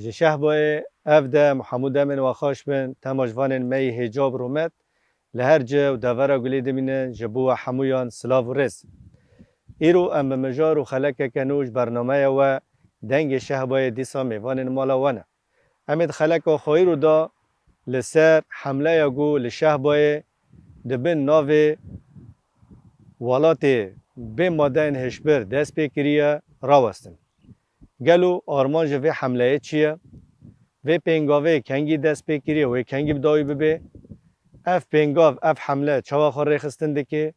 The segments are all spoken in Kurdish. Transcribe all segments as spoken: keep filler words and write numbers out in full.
Ji Şehbayê ev dem hemû demên we xweş bin, temajvanên me yî hêca û rûmet li her cih û devera gulî dimînin, ji bo we hemûyan silav û rêz. Îro em bi mijar û xelekeke nû ji bernameya we Dengê Şehbayê dîsa mêvanên mala we ne. Em ê di xeleka xwe îro de li ser hemleya ku li Şehbayê di bin navê welatê bê madeyên hişbir dest pê kiriye, rawestin. Gelo armanca vê hemleyê çi ye? Vê pêngavê kengî dest pê kiriye, wê kengî bi dawî bibe? Ev pêngav, ev hemle çawa xwe rêxistin dike?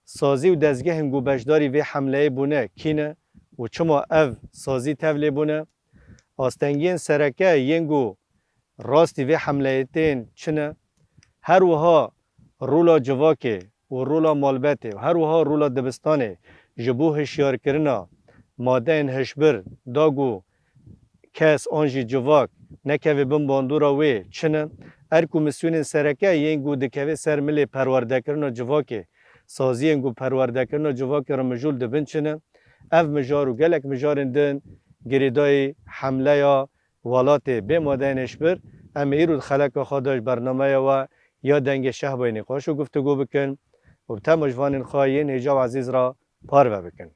Sazî û dezgehên ku beşdarî vê hemleyê bûne kî ne û çima ev sazî tevlê bûne? Astengiyên sereke yên ku rastî vê hemleyê tên çi ne? Her wiha rola civakê û rola malbetê û her wiha rola dibistanê ji bo hişyarkirina madeyên hişbir da ku kes an jî civak nekeve bin bandora wê çi ne? Erk û misyonên sereke yên ku dikeve ser milê perwerdekirina civakê, saziyên ku perwerdekirina civakê re mijûl dibin çi ne? Ev mijar û gelek mijarên din girêdayî hemleya welatê bê madeyên hişbir, em ê îro di xeleka xwe de ji bernameya we ya Dengê Şehbayê nîqaş û guftûgo bikin û bi temajvanên xwe yên hêja û ezîz re parve bikin.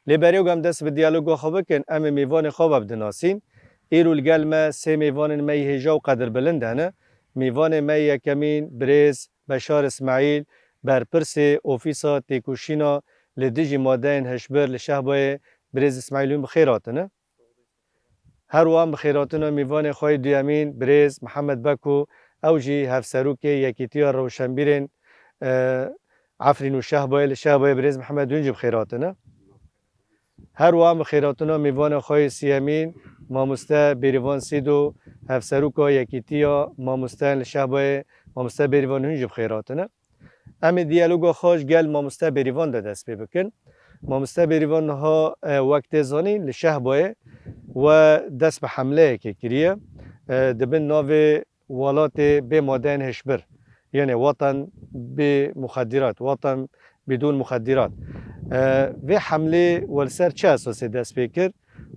Lê berê ku em dest bi diyaloga xwe bikin, em ê mêvanê xwe we bidinasîn. Îro li gel me sê mêvanên me yî hêja û qedirbilind hene. Mêvanê me yî yekemîn, birêz Beşar Îsmaîl, berpirsê Ofîsa Têkoşîna li dijî madeyên hişbir li Şehbayê. Birêz Îsmaîl, hûn bi xêr hatine. Her wiha em bi xêrhatina mêvanê xwe yê duyemîn, birêz Mihemed Beko, ew jî hevserokê Yekîtiya Rewşenbîrên, e, Efrîn û Şehbayê, li Şehbayê birêz Mihemed, hûn jî bi xêr hatine. Her wiha em bi xêrhatina mêvanê xwe yê siyemîn, mamoste Bêrîvan Sîdo, hevseroka Yekîtiya Mamosteyên li Şehbayê, mamoste Bêrîvan, hûn jî bi xêr hatine. Em ê diyaloga xwe ji gel mamoste Bêrîvan de dest pê bikin. Mamoste Bêrîvan niha, e, wek tê zanîn li Şehbayê we dest bi hemleyekê kiriye. E, di bin navê welatê bê madeyên hişbir, yanî watan bê muxeddirat, watan bidûn muxeddirat. E, vê hemlê we li ser çi esasê dest pê kir?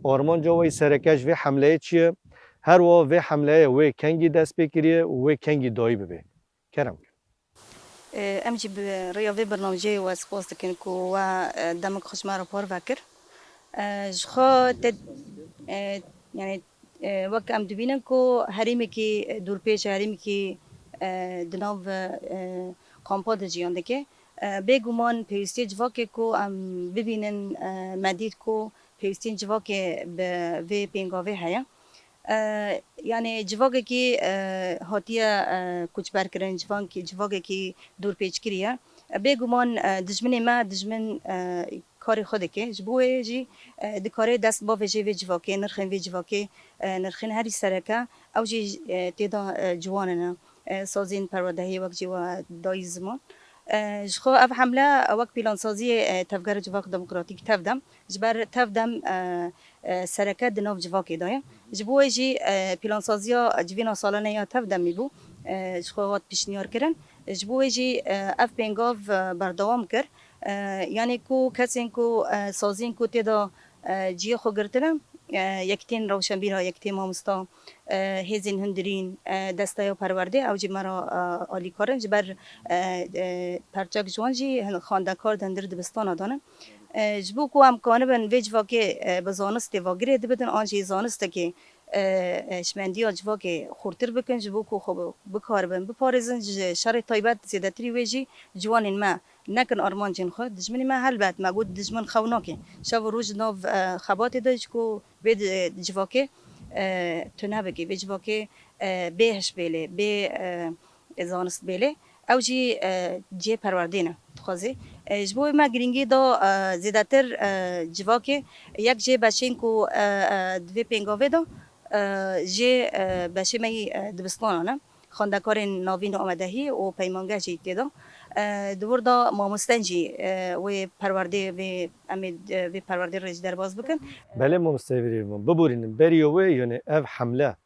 Armanca we yî sereke ji vê hemleyê çi ye? Her wiha vê hemleyê wê kengî dest pê kiriye û wê kengî dayî bibe? Kerem kin. Em jî bi rêya vê bernameyê we spas dikin ku we, e, demik xwe ji me re parve kir. E, ji xwe te, e, yani, e, wek em dibînin ku herêmekî, e, dûrpêç, herêmekî, e, di nav, e, kampa de jiyan dike. E, bêguman pêwîstiyê civakê ku em bibînin, e, me dît ku pêwîstiyên civakê bi vê pêngavê heye. E, yani civakekî, e, hatiye, e, koçberkirin, civakî-, civakekî dûrpêçkirî ye. E, bêguman, e, dijminê me, dijmin, e, karê xwe dike. Ji bo wê jî, e, dikare dest bavêje vê civakê, nirxên vê civakê, e, nirxên herî sereke, ew jî, e, tê de, e, ciwanin e. E, saziyên perwerdehiyê wek jî we dayî ziman. E, ji xwe ev hemle, e, wek plansaziyê, e, Tevgera Civaka Demokratîk, TEV-DEM, ji ber TEV-DEM, e, e, sereke di nav civakê de ye. Ji bo wê jî, e, plansaziya civîna salane ya TEV-DEMî bû, e, ji xwe hat pişniyar kirin. Ji bo wê jî, e, ev pêngav, e, berdewam kir. E, yanî ku kesên ku, e, saziyên ku tê de, e, cihê xwe girtine, e, yekîtiyên rewşenbîra, yekîtiyên mamosta, e, hêzên hundirîn, e, desteya perwerdê, ew jî me re, e, alîkar in. Ji ber, e, e, perçek ji wan jî hin-, xwendekar di hundir dibistana de ne. E, ji bo ku em kanibin vê civakê, e, bi zanistê ve girê dibidin, an jî zanistekê, e, e, şimendiya civakê xurtir bikin, ji bo ku xwe bi-, bikaribin biparêzin, ji şerê taybet zêdetirî wê jî ciwanên me nekin armancên xwe. Dijminê me helbet me got dijmin xew nake. Şev û roj di nav, e, xebatê de ji ku vê di-, civakê, e, tune bike, vê civakê, e, bê hişbêlê, bê, e, zanistbêlê. Ew jî, e, cihê perwerdê ne dixwaze. E, ji bo me girîngî da, e, zêdetir, e, civakê, yek jê beşên ku, e, e, di vê pêngavê de, e, jê, e, beşê me yî, e, dibistanan e. Xwendekarên navîn û amadehî û peymangeh jî tê de. E, di wir de mamosten jî, e, wê perwerdê vê, em ê, e, vê perwerdê re jî derbas bikin. Belê mamoste Vîrîvan, biborînin beriya wê, yanî ev hemle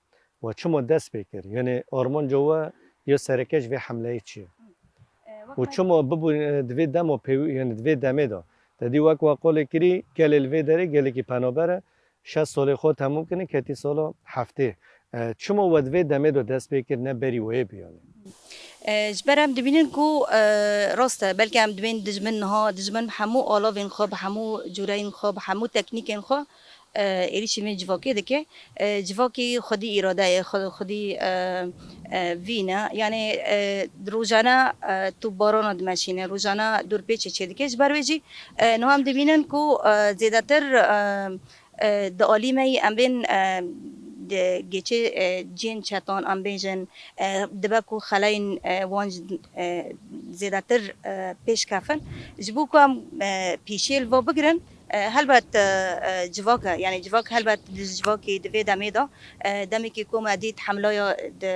we çima dest pê kir? Yanî armanca we ya sereke ji vê hemleyê çi ye? E, wek Û me çima bibû, e, di vê dema pêwî, yanî di vê demê de? Te dî wek we qolê kirî, gelê li vê derê gelekî penaber e, şeş salê xwe temûm kirin, ketî sala heftê. E, çima we di vê demê de dest pê kir, ne berî wê bû yanî? E, ji ber em dibînin ku, e, rast e, belkî em dibên dijmin niha, dijmin bi hemû alavên xwe, bi hemû cûreyên xwe, bi hemû teknîkên xwe, e, êrîşî vê civakê dike. E, civakî xwedî îrade ye, xwe-, xwedî, e, e, vî ne. Yanî, e, rojane, e, topbarana dimeşîne, rojane dorpêçê çêdike. Ji ber wê jî, e, niha em dibînin ku, e, zêdetir, e, e, di alî me yî em bên, e, di geçê, e, cihên çetan, em bêjin, e, dibe ku xeleyên, e, wan ji, e, zêdetir, e, pêş kefin. Ji bo ku em, e, pîşê li va bigirin, e, helbet, e, e, civak e. Yanî civak helbet di civakî di vê demê de, e, demekî ku me dît hemlaya di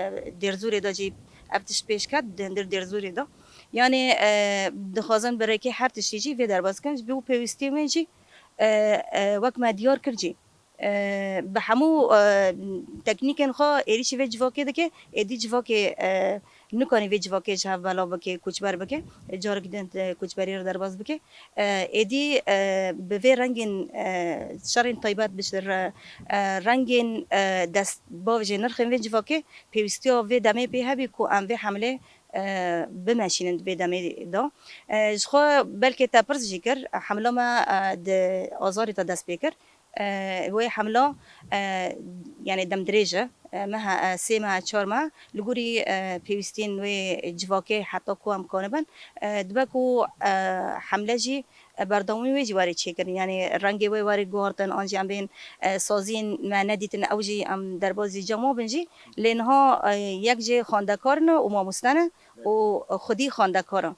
Dêrzûrê de jî ev tişt pêş ket, di hundir Dêrzûrê de. Yanî, e, dixwazin bi rêkê her tiştî jî vê derbas bikin. Ji bo pêwîstiyên wê jî, e, e, wek me diyar kir jî, e, bi hemû, e, teknîkên xwe êrîşî vê civakê dike. Êdî civakê, e, nikanî vê civakê ji hev belav bike, koçber bike. Carek din, e, koçberî re derbas bike. E, êdî, e, bi vê rengên, e, şerên taybet bi re, e, rengên, e, dest, bavêje nirxên vê civakê pêwîstiya vê demê pê hebî ku em vê hemlê, e, bimeşînin di vê demê de. E, ji xwe belkê te pirs jî kir, hemla me, e, di azarê de dest pê kir. E, wê hemla, e, yanî demdirêj e. E, meha, e, sê meha, çar meha, li gorî, e, pêwîstiyên wê civakê heta ku em kanibin. E, dibe ku, e, hemle jî, e, berdewamî wê jî were çêkirin. Yanî rengê wê were guhartin, an jî em bên, e, saziyên me nedîtin, ew jî em derbasî cema bin jî. Lê niha, e, yek jê xwendekar ne û mamoste ne û xwedî xwendekar e.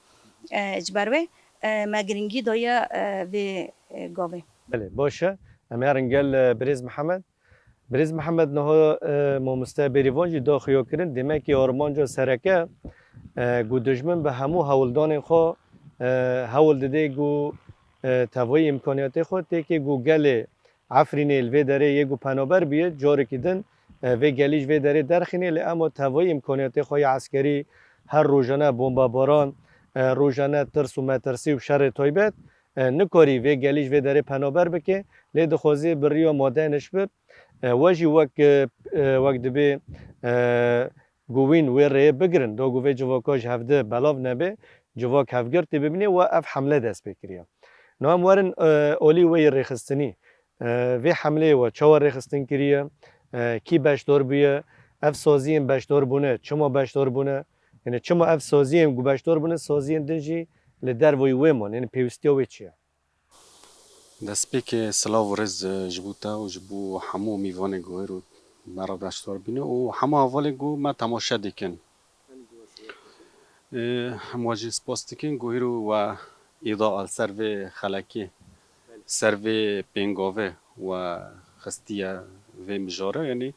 E, ji ber wê, e, me girîngî daye, e, vê, e, gavê. Belê, baş e. Em herin gel, e, birêz Mihemed. Birêz Mihemed, niha, e, mamoste Bêrîvan jî da xuyakirin. Demekî armanca sereke, e, ku dijmin bi hemû hewldanên xwe, e, hewl dide ku, e, tevayî îmkaniyatê xwe têkê ku gelê Efrînê li vê derê yê ku penaber bûye, carekî din, e, vê gelî ji vê derê derxînê, lê ema tevayî îmkaniyatê xwe ya eskerî, her rojane bombebaran, e, rojane tirs û metirsî û şerê taybet, e, nikarî vê gelî ji vê derê penaber bike, lê dixwazî bi riya madeyên hişbir, e, we jî wek, e, e, wek dibê, e, ku wîn wê rêyê bigirin, da ku vê civaka ji hevdi belav nebe, civak hevgirtî bibîne, we ev hemle dest pê kiriye. Niha em werin, e, olî wê yê rêxistinî. E, vê hemleyê we çawa rêxistin kiriye? E, kî beşdar bûye? Ev saziyên beşdar bûne, çima beşdar bûne? Yanî çima ev saziyên ku beşdar bûne, saziyên din jî li dervayî wê man? Yanî pêwîstiya wê çi ye? Destpêkê silav û rêz, e, ji bo te û ji bo hemû mîvanê guhêr û me re beşdar bîne û hemû hevalên ku me temaşe dikin. E, em we jî spas dikin, guhêr û we îda li ser vê xelekê, ser vê pêngavê we xistiye vê mijare. Yanî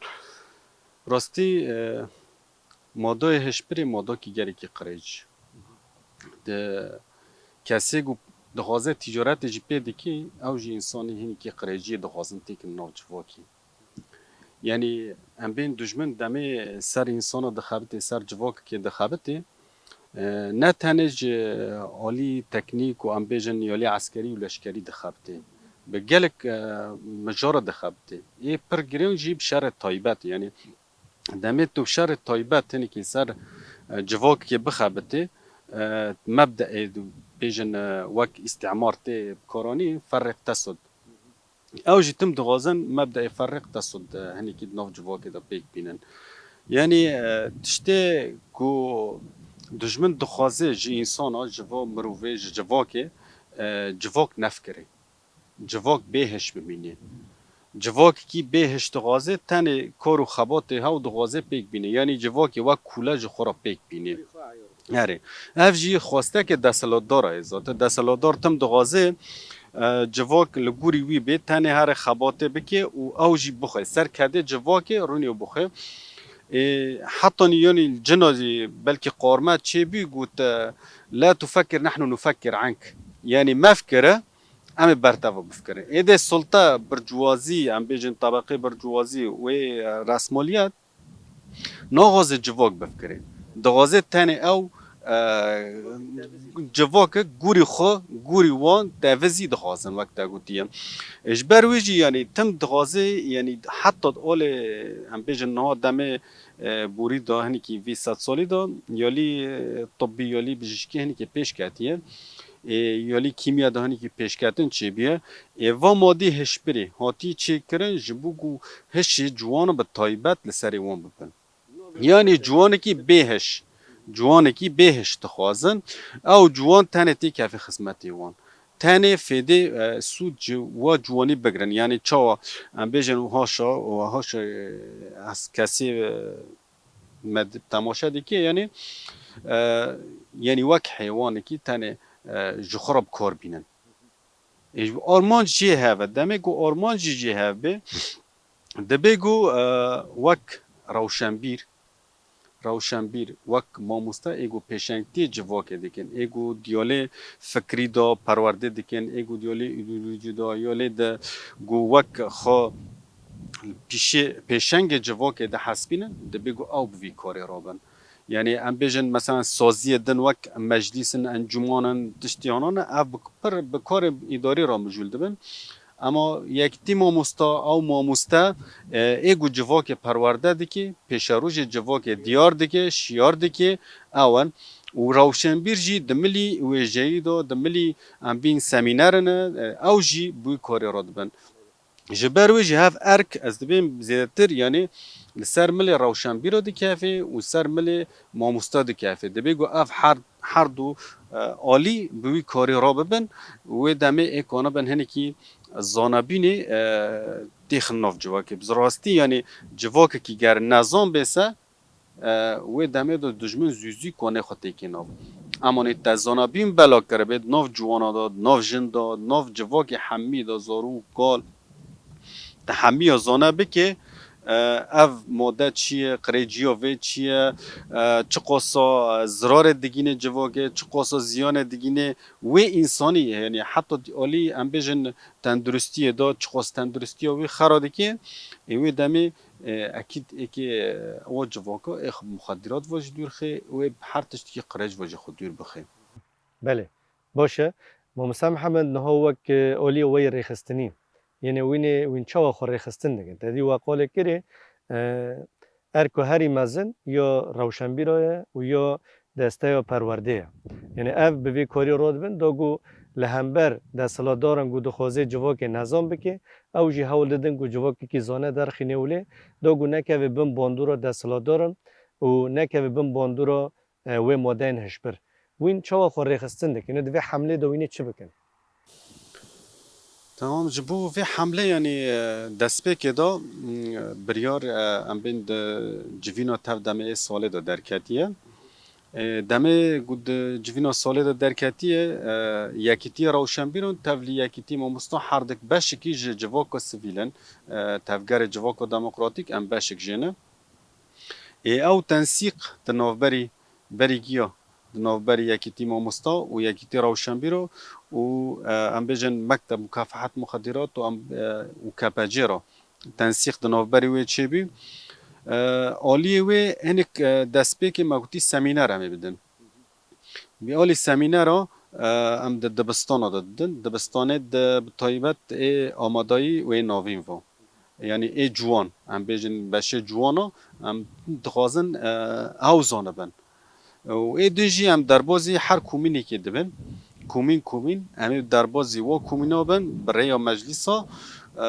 rastî, e, madayê hişbirê madakî gelekî qirêj. Di kesê ku dixwaze tîcaretê jî pê dikî, ew jî însanî hinekî qirêjiyê dixwazin têkin nav civakî. Yanî em bên dijmin demê ser însana dixebitê, ser civakekê dixebitê, e, ne tenê ji alî teknîk û em bêjin alî eskerî û leşkerî dixebitê. Bi gelek, e, mijara dixebitê. Ê pir girîng jî bi şerê taybet, yanî demê tu şerê taybet hinekî ser, e, civakekê bixebitê, e, mebdeê bêjin, e, wek îstîmar tê bikaranî, ferriq tesud. Ew jî tim dixwazin mebdeê ferriq tesud, e, hinekî di nav civakê de pêk bînin. Yanî, e, tiştê ku dijmin dixwaze ji însana, ji va mirovê, ji civakê, e, civak nefikirê. Civak bêhiş bimîne. Civakekî bêhiş dixwaze tenê kar û xebatê hew dixwaze pêk bîne. Yanî civakê wek kûle ji xwe re pêk bîne. Erê. Ev jî xwestekê desthilatdara ye zaten. Desthilatdar tim dixwaze, e, civak li gorî wî bê, tenê here xebatê bike û ew jî bixwe. Ser kedê civakê rûnê û bixwe. Ê, heta nî, yanî cina jî belkî qarme çêbû, got, e, "La tufekkir, nehnu nufekkir ank." Yanî mefikire, em ê ber te ve bifikirin. Êdî sulte, burcuvazî, em bêjin tebeqê burcuvazî wê, e, resmaliyet, naxwaze civak bifikirê. Dixwaze tenê ew, e, civake gorî xwe, gorî wan tevizî dixwazin, wek te gotiye. E, ji ber wê jî, yanî tim dixwaze, yanî heta olê, em bêjin niha demê, e, borî de hinekî vî sed salî de, yalî, e, tibbî, yalî bijîşkî hinekî pêş ketiye. E, yalî kîmya de hinekî pêşketin çêbûye. Ê, va madî hişbirî hatî çêkirin ji bo ku hişê ciwan bi taybet li serê wan bibin. Yanî ciwanekî bêhiş, ciwanekî bêhiş dixwazin, ew ciwan tenê têkeve xizmetê wan. Tenê fêdê, e, sûd ji wa ciwanî bigirin. Yanî çawa em bêjin haşa, û haşa, e, ez kesê, e, me di-, temaşe dike, yanî, e, yanî wek heywanekî tenê, e, ji xwe re bi kar bînin. Ê, armanc jê hev e. Demê ku armanc jî jê hev bê, dibê ku, e, wek rewşenbîr, rewşenbîr, wek mamoste ê ku pêşengtiyê civakê dikin, ê ku diyalê fikrî de perwerde dikin, ê ku diyalê îdeolojî de, ya lê de ku wek xwe pîşê-, pêşengê civakê dihesibînin, dibê ku ew bi vî karê rabin. Yanî em bêjin, mesela saziyê din wek meclîs in, encûman in, tiştî anan e, ev bi, pir bi karê îdarî re mijûl dibin. Ema yekitî mamosta, ew mamoste, e, ê ku civakê perwerde dike, pêşerojê civakê diyar dike, şiyar dike, ew in. Û rewşenbîr jî di milî wêjeyî de, di milî em bîn semîner in, e, ew jî bi wî karê re dibin. Ji ber wê jî hev erk, ez dibêm zêdetir, yanî li ser milê rewşenbîro dikeve û ser milê mamosta dikeve. Dibê ku ev her, her du, e, alî bi wî karî rabibin, wê demê ê kanibin hinekî zanebînê, e, têxin nav civakê. Bi rastî, yanî civakekî ger nezan bê se, e, wê demê de dijmin zû zû konê xwe têkê nav. Emanê te zanabîn bela kiribe, di nav ciwana de, di nav jin de, di nav civakê hemî de, zarok, kal, te hemiya zane bike, e, ev made çi ye, qirêciya vê çi ye, e, çiqasa, e, zirarê digîne civakê, çiqasa ziyanê digîne wê însanî, yanî heta alî em bêjin tenduristiyê de, çiqas tenduristiya wî xera dike, ê wê demê, e, ekîd êkê, e, ewa civaka ê xwe bi muxeddirat ve jî dûr xê, wê her tiştekî qirêc ve jî xwe dûr bixê. Belê, baş e. Mamosta Mihemed, niha wek, e, aliyê we yê rêxistinî, yanî wînê, wîn çawa xwe rêxistin dikin? Te dî we qalê kirê, e, erko herî mezin ya rewşenbîra ye û ya desteya perwerdê ye. Yanî ev bi vê karî radibin, da ku li hember desthilatdaran ku dixwaze civakê nezan bike, ew jî hewl didin ku civakekî zane derxîne wê lê, da ku nekeve bin bandora desthilatdaran û nekeve bin bandora, e, wê madeyên hişbir. Wîn çawa xwe rêxistin dikin? Di vê hemlê de wînê çi bikin? Tamam, ji bo vê hemlê, yanî, e, destpêkê de, m, biryar, e, em bên di civîna tev demê ê salê de derketiye. E, demê ku di civîna salê de derketiye, e, Yekîtiya Rewşenbîran tevlî Yekîtî Mamosta herdik beşekî ji civaka sivîl in, e, tevgerê civaka demokratîk em beşek jê ne. Ê ew tensîq di navberî berî giya, di navberî Yekîtî Mamosta û Yekîtî Rewşenbîro û, e, em bêjin Mekteb Mukafehat Muxeddirat û em, e, û K P C re tensîq di navberî wê çêbû. E, aliyê wê hinek, e, destpêkê me gotî semîner em ê bidin. Bi alî semînera, e, em di dibistana de didin. Dibistanê di bi taybet ê amadayî wê navîn ve. Yanî ê ciwan, em bêjin beşê ciwana, em dixwazin, e, ew zanibin. Û ê din jî em derbazî her komînekê dibin. Komîn komîn, em ê derbazî wa komîna bin, bi rêya meclîsa, e,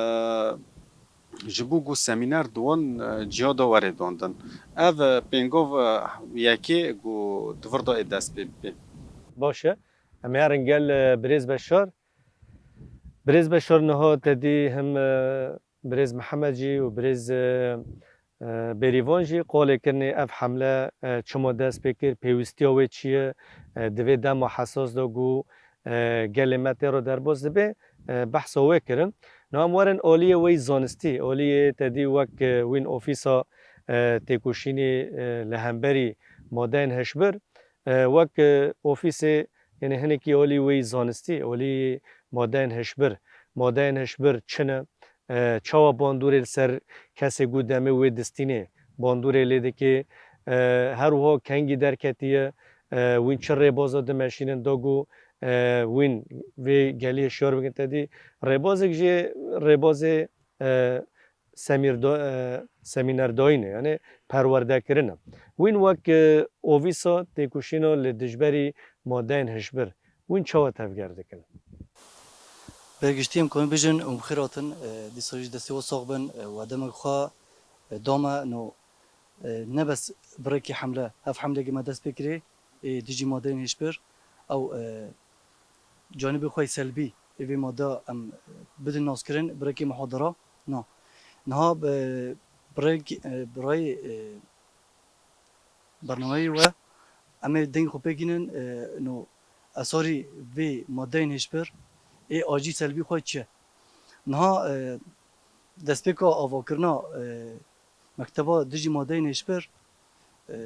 ji bo ku semîner di wan, e, ciya de were dandin. Ev, e, pêngov, e, yekê ku di vir de ê dest pê bibê. Baş e. Em ê herin gel, e, birêz Beşar. Birêz Beşar niha te dî him, e, birêz Mihemed jî û birêz, e, E, Bêrîvan jî qolê kirinê ev hemle, e, çima dest pê kir, pêwîstiya wê çi ye, e, di vê dema hesas de ku, e, gelê me tê re derbas dibe, e, behsa wê kirin. Niha em werin aliyê wê zanistî, aliyê te dî wek, e, wîn ofîsa, e, têkoşînê, e, li hemberî madeyên hişbir, e, wek, e, ofîsê, yanî hinekî alî wê zanistî, alî madeyên hişbir, madeyên hişbir çi ne, e, çawa bandorê li ser kesê ku demê wê distînê, bandorê lê dike, e, her wiha kengî derketiye, e, wîn çi rêbaza dimeşînin da ku, e, wîn vê gelî hişyar bikin te dî. Rêbazek jî rêbazê, e, semîrda-, e, semînerdayîn e, yanî perwerdekirin e. Wîn wek, e, ovîsa têkoşîna li dijberî madeyên hişbir, wîn çawa tevger dikin? Bi giştî em karin bêjin û bi xêr hatin, e, dîsa jî destê we sax bin, e, we demek xwe, e, da me, no, e, ne bes bi rêkê hemle, hev hemlekê me dest pê kirê, ê dijî madeyên hişbir, ew, e, canibê xwe yê selbî ê vê made em bidin naskirin bi rêkê muhadara. Na. Niha bi, bi rêk, e, bi rayê, e, bernameyê we em ê deng xwe pê gînin, e, no esarî vê madeyên hişbir ê acî selbî xwe çi ye? Niha, e, destpêka avakirina, e, mekteba dijî madeyên hişbir, e,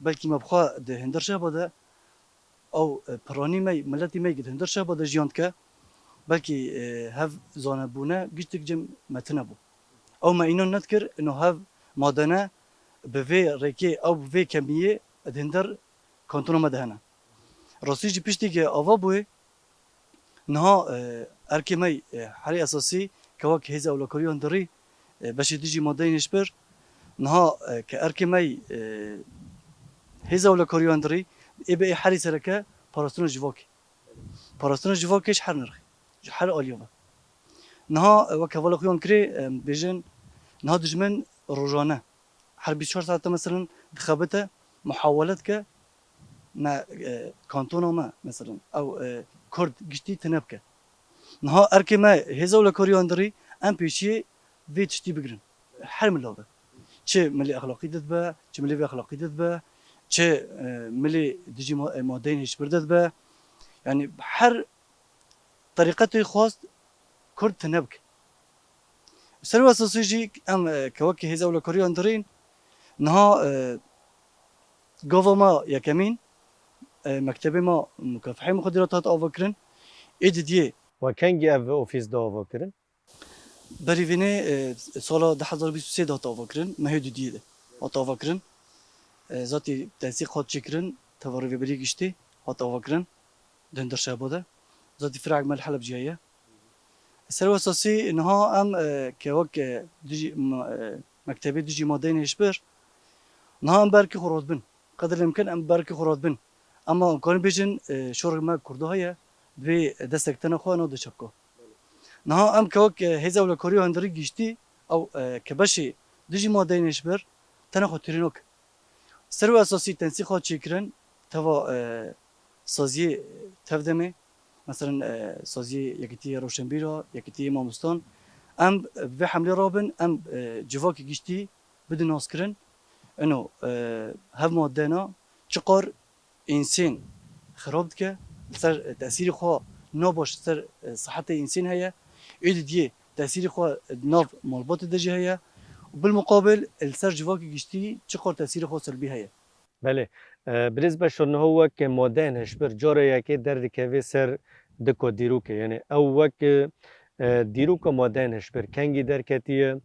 belkî me bi xwe di hundir şeva de ew, e, piranî me, miletî me di hundir şeva de jiyan dike, belkî, e, hev zanebûne giştik cem me tune bû. Ew me înan nedikir, ino hev madene bi vê rêkê ew bi vê kemiyê di hundir kantona me de hene. Rastî jî piştî ke ava bûyê, niha, e, erkê me, e, herê esasî ke wek hêza ewlekariyan dirî, e, beşê dijî madeyên hişbir, niha, e, ke erkê me, e, hêza ewlekariyan dirî, ê be ê herî sereke parastina civakê. Parastina civakê ji her nirxê, ji her aliya ve. Niha, e, wek hevala xwe yan kirê, em bêjin, niha dijmin rojane her bîst û çar saete, meselen, dixebite, muhawele dike, me, e, kantona me, meselen, ew, e, Kurd giştî tune bike. Niha erkê me hêza ewlekariyan dirî, em pêşiyê vê tiştî bigirin. Her milav e. Çi milê exlaqî de dibe, çi milê vê exlaqî de dibe, çi, e, milê dijî ma-, e, madeyên hişbir de dibe. Yanî her terîqetê xwest Kurd tune bike. Ser wê esasî jî em, e, ke wekî hêza ewlekariyan dirîn, niha, e, gava me yekemîn, e, mektebê me mukafehê muxedîrat hat avakirin. Ê didiyê. We kengî ev ofîs da avakirin? Berî vînê, e, sala du hezar bîst û sê de hat avakirin, mehê dudiyê de hat avakirin. E, zatî tensîq hat çêkirin, teva Rêveberiya Giştî hat avakirin. Di hundir şeba de. Zatî firek me li Heleb jî heye. Ser wê esasî niha em, e, ke wek, e, dijî, ma-, e, mektebê dijî madeyên hişbir, niha em berkê xwe radibin. Qedir lê bikin em berkê xwe radibin. Ema em karin bêjin, e, şorê me Kurda heye, divê destek tena xwe nade çepka. Niha em ke wek, e, hêza ewlekariya hundirî giştî, ew, e, ke beşê dijî madeyên hişbir, tena xwe têrê nake. Ser wê esasî tensîqa çêkirin teva, e, saziyê tevdemê, meselen, e, saziyê Yekîtiyê Rewşenbîra, Yekîtiyê Mamostan, em bi vê hemlê rabin, em, e, civakê giştî bidin naskirin. Ino, e, hev madena çiqar însên xirab dike, li ser tesîrê xwe nabaş li ser, e, sihetê însên heye. Ê didiyê tesîrê xwe di nav malbatê de jî heye. Û bilmuqabil li ser civakê giştî çiqar tesîrê xwe selbî heye. Belê. E, birêz Beşar, niha wek madeyên hişbir cara yekê derdikeve ser dika dîrokê. Yanî ew wek, e, dîroka madeyên hişbir kengî derketiye,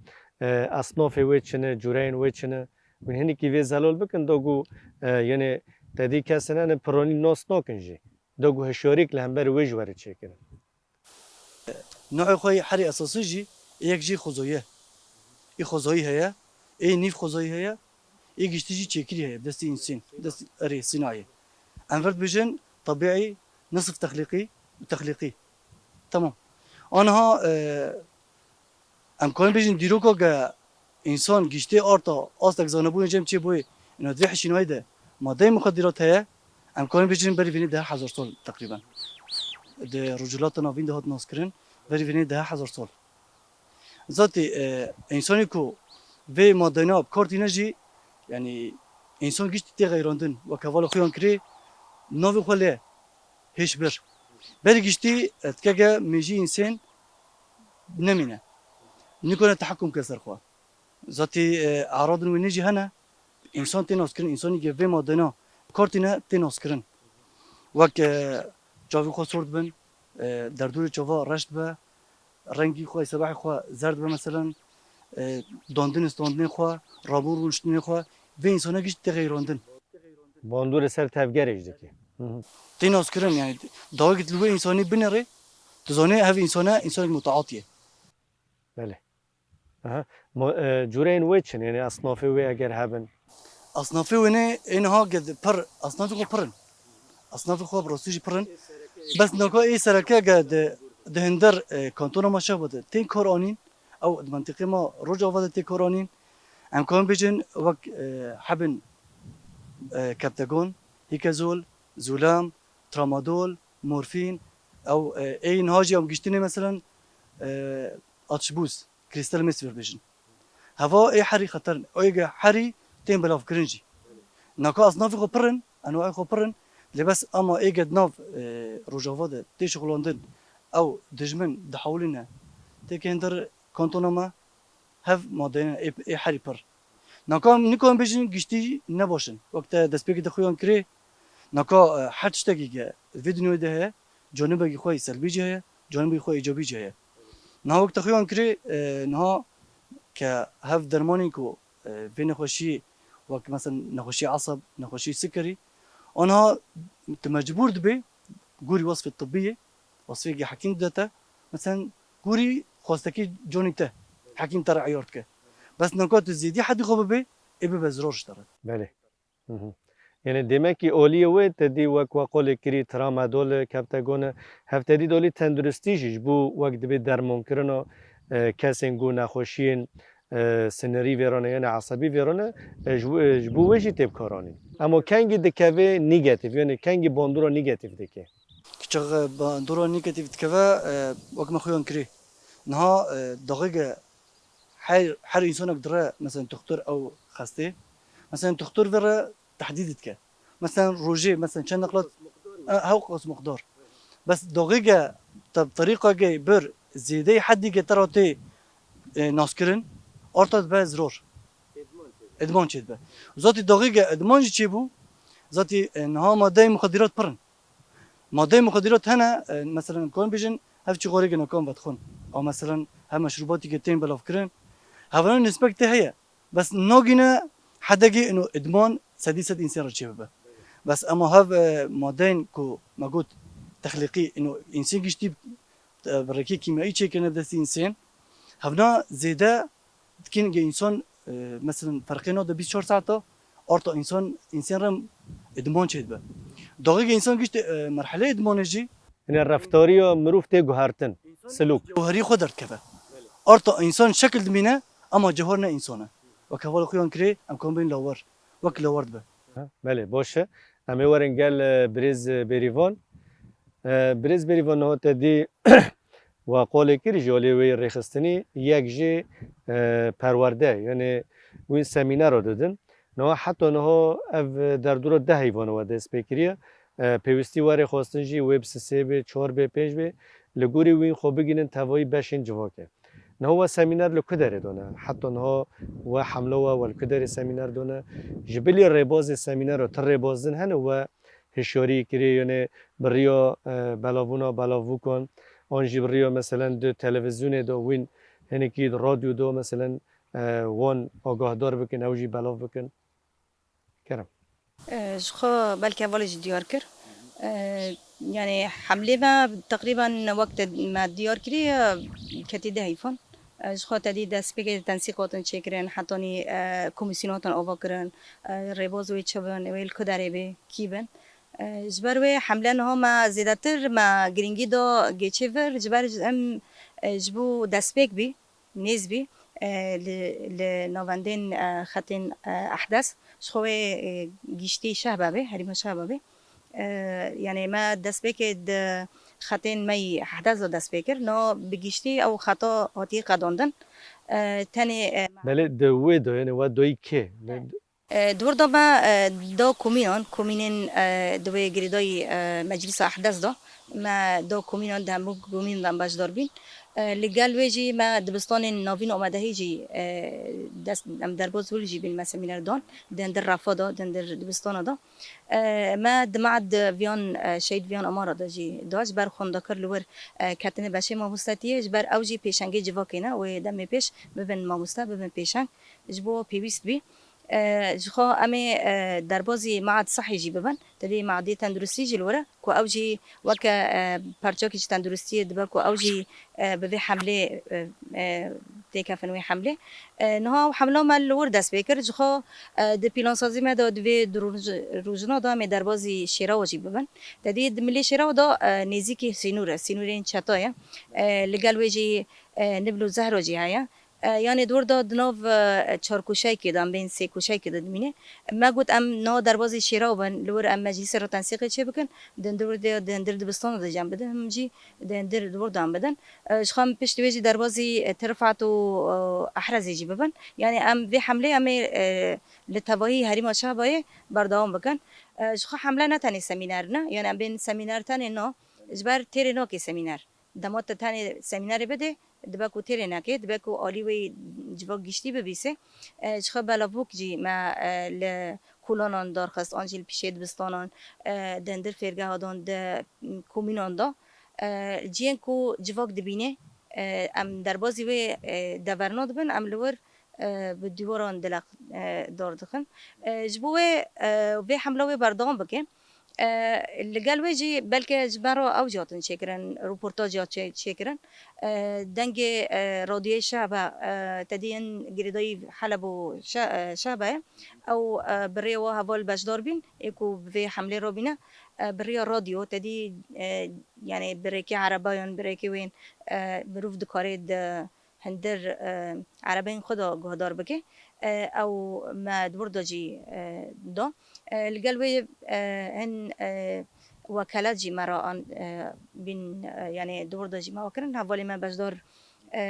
e, esnafê wê çi ne, cûreyên wê çi ne. Hûn hinekî vê zelal bikin, da ku, e, yanî te dî kesên hene piranî nas nakin jî. Da ku hişyariyek li hember wê ji were çêkirin. Noê xwe yê herî esasî jî yek jî xwezayî ye. Ê xwezayî heye, ê nîv xwezayî heye, ê giştî jî çêkirî heye, destî însên, destî erê sînayê. Em vir dibêjin tebîî, nisf texlîqî û texlîqî. Temam. Aniha, e, em karin bêjin dîroka ke însan giştê arta astek zanebûnê cem çêbûyê, ina di vê hişînayê de madeyê muxedîrat heye, em karin bêjin berî vînê deh hezar sal teqrîben. Di Rojhilata Navîn de hat naskirin, berî vînê deh hezar sal. Zatî, e, însanê ku Vê madeyna bi kar tîne jî, yanî, însan giştî tê xeyrandin, wek hevala xwe yan kirê, navê xwe lê hêş bir. Berî giştî, e, dikege mêjî însên nemîne. Nikane tehekum ke ser xwe. Zatî, e, eradin wê nê jî hene, însan tê naskirin, însanî ke vê madeyna bi kar tîne tê naskirin. Wek, e, çavê xwe sor dibin, e, derdorê çava reş dibe, rengî xwe, sebehê xwe zerd be, meselen, e, dandin, standinê xwe, rabûn rûniştinê xwe, vê însana gişt tê xeyrandin. Bandorê ser tevgerê jî dike. Hı hı. Tê naskirin, yanî dawek li wê însanî binêrê, tu zanê ev însana însanek mutaat ye. Belê. Aha. Mo-, e, cureyên wê çi ne? Yanî esnafê wê eger hebin? Esnafê wê ne, ê niha ged pir, esnafê xwe pir in. Esnafê xwe bi rastî jî pir in. Bes naka ê sereke ge di, di hinder, e, kantona me şeva de tên kar anîn, ew di mentiqê me Rojava de tê kar anîn. Em karin bêjin wek, e, hebin, e, keptegon, hîkezol, zûlam, tramadol, morfîn, ew, e, ê niha jî em giştinê, meselen, e, atişbûz. Krîstal mês vê bêjin. Heva ê herî xeter in. Ê ge herî tên belavkirin jî. Naka esnafê xwe pir in, enwayê xwe pir in. Lê bes ama ê ge di nav, e, Rojava de tê şixulandin, ew dijmin dihewlîne. Têkê hinder kantona me hev madeyne ê, ê herî pir. Naka em nikarin bêjin giştî ne baş in. Wek te destpêkê de xuyan kirê, naka, e, her tiştekî ke vê dinyayê de heye, canibekî xwe yê selbî jî heye, canibekî xwe îcabî jî heye. Niha wek te xuyan kirê, e, niha ke hev dermanên ku, e, vê nexweşiyê, wek mesela nexweşiyê eseb, nexweşiyê sikerî, aniha tu mecbûr dibê, gorî wesfê tibbî yê, wesfê ke hekîm dide te, mesela gorî xwestekî canî te, hekîm te re eyar dike. Bes naka tu zêdî hedî xwe bibê, ê bibe zirar ji te re. Belê. Hı hı. Yanî demekî oliyê wê te dî wek we qolê kirî, tramadol, keptegone, hev te dî dolî tenduristî jî ji bo wek dibê dermankirina, e, kesên ku nexweşiyên, e, sinirî vêrane, yanî esebî vêrane, e, ji, e, ji bo wê jî tê bikaranîn. Ema kengî dikeve negatîf, yanî kengî bandora negatîf dike? Kiçik, e, bandora negatîf dikeve, e, wek me xuyan kirî. Niha, e, daxîge her, her însanek dire, mesela, doktor ew xestê. Mesela, doktor vê re tehdîd dike. Mesela, rojê, mesela, çend nexlat, e, hewqas miqdar. Bes daxîge te bi terîqeke bir zêdeyî hedîke te re tê, e, naskirin, arta dibe ziror. Îdman çêdibe. Zatî daxîge îdman jî çêbû, zatî, e, niha madeyê muxedîrat pir in. Madeyê muxedîrat hene, e, meselen, em karin bêjin, hev çi xwarê ginakan vedixwin. A, meselen, hev meşrûbatî ke tên belavkirin. Hevanan nisbek tê heye. Bes nagîne hedekê ino îdman sedî sed însên re çêbibe. Bes ema hev, e, madeyên ku me got texlîqî, ino însên giştî, e, bi rêkê kîmyayî çêkirine bi destî însên. Hevna zêde dikin ge însan, e, meselen, ferqê nade bîst çar saeta, arta însan, însên re îdman çêdibe. Daxî ge însan giştî, e, merhelê îdmanê jî. Yine reftariya mirov tê guhertin, silûk. Cewherî xwe derdikeve. Arta însan şekil dimîne, ama cewher ne însan e. Wek hevala xuyan kirê, em kan bên lawer. Wek lawer dibe. Ha, belê, baş e. Em ê werin gel, e, birêz, e, Bêrîvan. E, birêz Bêrîvan, niha te dî we qolê kir ji alê wê rêxistinî yek jî, e, perwerde, yanî wî semînero didin. Niha heta niha ev derdora deh heyvan we dest pê kiriye. E, pêwîstî werê xwestin jî wê bi sisê bê, çar bê, pênc bê. Li gorî wîn xwe bigînin tevayî beşên civakê. Niha we semîner li ku derê dane? Heta niha we hemla we, we li ku derê semîner dane? Ji bilî rêbazê semînero ti rêbaz din hene we hişyarî kirê, yanî bi riya, e, belavbûna belavbûkan, an jî bi riya, meselen, di televîzyonê de wîn hinekî di radyo de, meselen, e, wan agahdar bikin, ew jî belav bikin? Kerem. E, ji xwe belkî hevalê jî diyar kir. E, yanî hemlê me teqrîben wek te me diyar kirî, e, ketî deh heyvan. E, ji xwe te dî destpêkê tensîqatin çêkirin, hetanî, e, komîsyon hatin avakirin, e, rêbaz wê çi bin, wê li ku derê bê, kî bin. E, ji ber wê hemle niha me zêdetir me girîngî da gêçê vir, ji ber em, e, ji bo destpêk bî, nêz bî, e, li, li navendên, e, xetên, e, ehdes, ji xwe wê, e, giştî şeh bebe, herîma şeh bebe. E, yanî me destpêkê di xetên me yî ehdes de dest pê kir. No bi giştî ew xeta hatiye qedandin. E, tenê, e, Belê di wê de, yani we doyî kê? E, di wir de me, e, da komînan, komînên, e, di wê girêdayî, e, Meclîsa Ehdes de, me da komînan, di hemû komînan de em beşdar bîn. E, li gel wê jî me dibistanên navîn amadehî jî, e, dest, em derbaz wir jî bîn, me semîner dan, di hundir refa de, di hundir dibistana de. E, me di me'ed Viyan, e, Şehîd Viyan Amara de jî da, ji ber xwendekar li wir, e, ketine beşê mamostetiyê, ji ber ew jî pêşengê civakê ne, wê demê pêş bibin mamoste, bibin pêşeng, ji bo pêwîst bî. E, ji xwe em ê, e, derbazî me'ed sehî jî bibin, tevî me'edê tenduristî jî li wir e, ku ew jî weke, e, parçakî ji tenduristiyê dibe ku ew jî, e, bi vê hemlê, e, e, têkevin wê hemlê. E, niha ew hemla me li wir dest pê kir, ji xwe, e, di plansazî me de di vê du roj-, rojina de em ê derbazî Şêrawa jî bibin. Tevî di milê Şêrawa de, e, nêzîkî sînor e, sînorên çeta ye. E, li gel wê jî, e, Nibl û Zehra jî heye. E, yanê di wir de di nav, e, çar koşayekê de, em bên sê koşayekê de dimîne. Me got em niha derbazî Şêraw bin, li wir em meclîsê re tensîqê çê bikin, di hundir wir de, di hundir dibistana de jî em bidin, him jî di hundir di wir de em bidin. E, ji xwe em pişt wê jî derbazî, e, Tirfat û, e, Ehrezê jî bibin. Yanê em vê hemlê em ê, e, li tevahî herêma Şehbayê berdewam bikin. E, ji xwe hemle ne tenê semîner ne, yanê em bên semîner tenê na, ji ber têrê nake semîner. Dema te tenê semînerê bidê, dibe ku têrê neke, dibe ku alî wê civak giştî bibîsê. E, ji xwe belavok jî me, e, li kolanan darxist, an jî li pîşê dibistanan, e, di hundir fêrgeha dan, di komînan de. E, cihên ku civak dibîne, e, em derbazî wê, e, deverna dibin, em li wir, e, bi dîwaran dileq, e, dar dixin. E, ji bo wê, e, vê hemla wê berdewam bike. E, li gel wê jî belke ji me re ew jî hatin çêkirin, roportaj ya çê-, çêkirin. E, dengê, e, radyoyê Şehba, e, tedî yên girêdayî Heleb û Şe-, e, Şehba ye. Ew, e, bi rêya we heval beşdar bîn, ê ku bi vê hemlê re bîne. E, bi rêya radyo, tedî, e, yanê bi rêkê erebayan, bi rêkê wên, e, mirov dikare di hundir, e, erebeyên xwe de guhdar bike. E, ew me di wir de jî, e, da. E, li gel wê, e, hin, e, wekalet jî me re an, e, bîn, e, yanê di wir de jî me we kirin. Hevalê me beşdar, e,